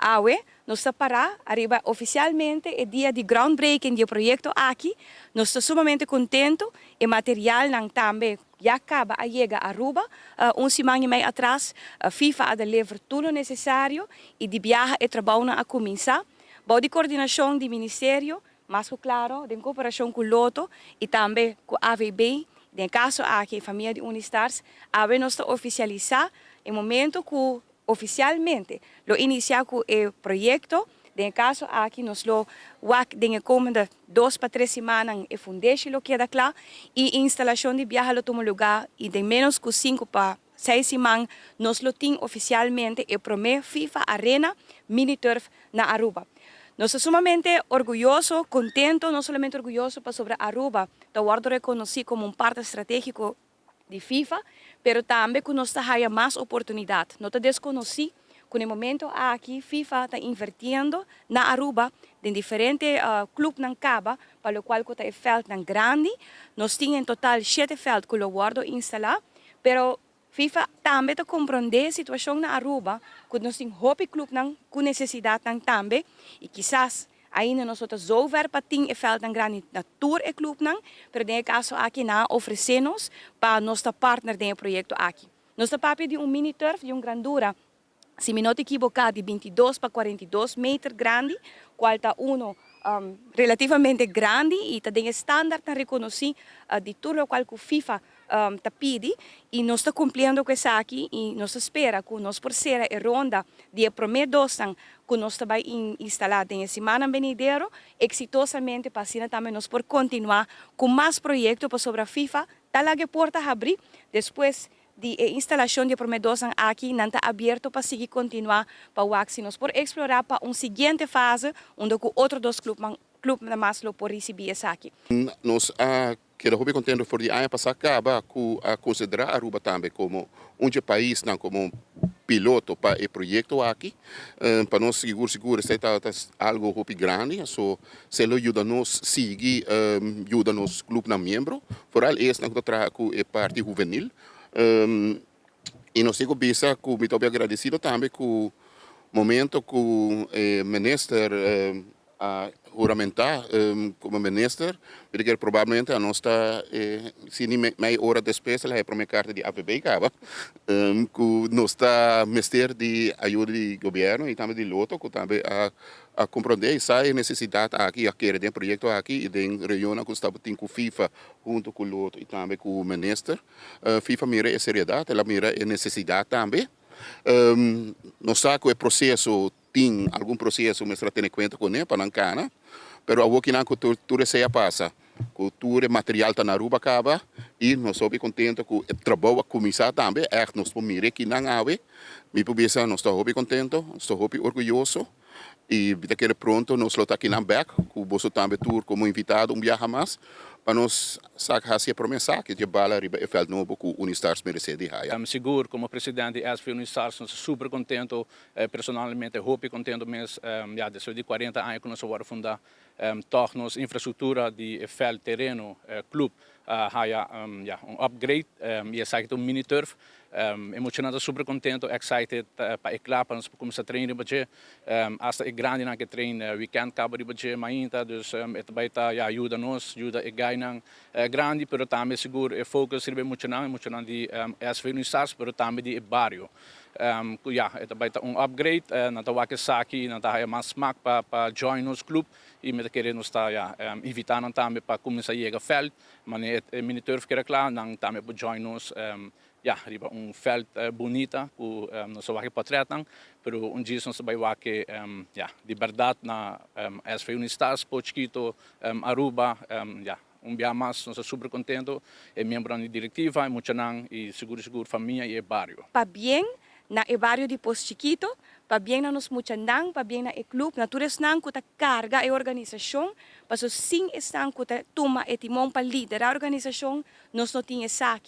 Awe, nos ta para ariba oficialmente e dia di groundbreaking di e proyecto aki. Nos ta sumamente contento. E materialnan tambe ya caba a yega Aruba un siman y mei atras. FIFA a deliver tur lo necesario y di biaha e trabounan a cuminsa. Bou di coordinacion di Ministerio, mas cu claro den cooperacion cu Lotto y tambe cu AVB, den e caso aki e famia di Unistars, awe nos ta oficialisa e momento cu oficialmente lo inicia cu e proyecto. Den e caso aki nos lo wak den e komende 2 pa 3 simannan e fundeshi lo keda cla y instalacion di biaha lo tuma lugar y den menos cu 5 pa 6 siman nos lo tin oficialmente e prome FIFA Arena Mini Turf na Aruba. Nos ta sumamente orguyoso, contento, no solamente orguyoso pasobra Aruba ta wordo reconoci como un parte estrategico di FIFA, pero tambe cu nos ta haya mas oportunidad. No ta desconoci cu na e momento aki FIFA ta invirtiendo na Aruba den diferente clubnan caba, pa locual cu ta e veldnan grandi. Nos tin en total 7 veld cu lo wordo instala, pero FIFA tambe ta comprende e situacion na Aruba, cu nos tin hopi clubnan cu necesidadnan tambe, y kisas ainda nos no ta zover pa tin e veldnan grandi na tur e clubnan, pero den e caso aki nan a ofrece nos pa nos ta partner den e proyecto aki. Nos ta papia di un mini turf di un grandura, si mi no ta ekivoca, di 22 pa 42 meter grandi, cual ta uno relativamente grandi y ta den standard nan reconoci di tur locual cu FIFA ta pidi, y nos ta cumpliendo cu esaki y nos ta spera cu nos por cera e ronda di e prome dosnan cu nos ta bay instala den siman venidero exitosamente, pa asina tambe nos por continua cu mas proyecto, pasobra FIFA ta laga e porta habri. Despues di instalacion di prome dosnan aki, nan ta abierto pa sigui continua pa wak si nos por explora pa un siguiente fase unda cu otro dos club mas lo por ricibi esaki. Nos a keda hopi contento for di aña pasa caba cu a considera Aruba tambe como un pais nan como piloto pa e proyecto aki. Pa nos sigur sigur esey ta algo hopi grandi, so esey lo yuda nos sigui yuda nos clubnan miembro, vooral esnan cu ta traha cu e parti juvenil. Y nos tin cu bisa cu mi ta agradecido tambe cu momento cu minister a huramenta como minister, porque probablemente nos ta si ni mei ora despues el a prome carta di AVB caba, cu nos ta mester di ayudo di gobierno y tambe di Lotto, cu tambe a comprende e necesidad aki, a kere den proyecto aki y den reunion cu nos tin cu FIFA hunto cu Lotto y tambe cu minister. FIFA mira e seriedad, el a mira e necesidad tambe. Nos sa cu e proceso tin algun proceso mester tene cuenta cu ne pa nan cana, pero awor cu nan cu tur esey a pasa, cu tur material ta na Aruba caba y nos ta contento cu e trabou a cuminsa tambe, echt nos por mira aki nan awe, mi por bisa nos ta hopi contento, nos ta hopi orguyoso y ta kere pronto nos lo ta aki nan back, cu boso tambe tur como invitado un biaha mas, pa nos saca haci e prome saque di bala riba e veld nobo cu Unistars merece di haya. Sigur, como presidente di SV Unistars, nos ta super contento, personalmente hopi contento mes, ja, despues di 40 aña cu nos a funda, toch nos infrastructura di veld, tereno, club, haya ja, un upgrade, y esaki ta un mini turf. Emocionado, super contento, excited pa e cla pa nos cuminsa train riba dje. Hasta e grandinan ke train weekend caba riba dje mainta, dus e ta bay ta, ja, yuda nos, yuda e guynan grandi, pero tambe sigur e focus riba e muchanan di SV Unistars, pero tambe di e bario. Ja, e ta bay ta un upgrade, nan ta wak esaki, nan ta haya mas smaak pa join nos club y mi ta kere nos ta, ja, invita nan tambe pa cuminsa yega veld, manera e mini turf keda cla, nan tambe por join nos, ja, riba un veld bunita cu nos a wak portretnan, pero un dia nos bay wak, ja, di berdad na SV Unistars, Pos Chikito, Aruba, ja, un dia mas nos ta super contento, e miembro di directiva, y muchanan y sigur sigur famia y e bario. Pabien na e bario di Pos Chikito, pabien na nos muchanan, pabien na e club, na tur esnan cu ta carga e organisacion, paso sin esnan cu ta tuma e timon pa lidera e organisacion, nos no tin esaki.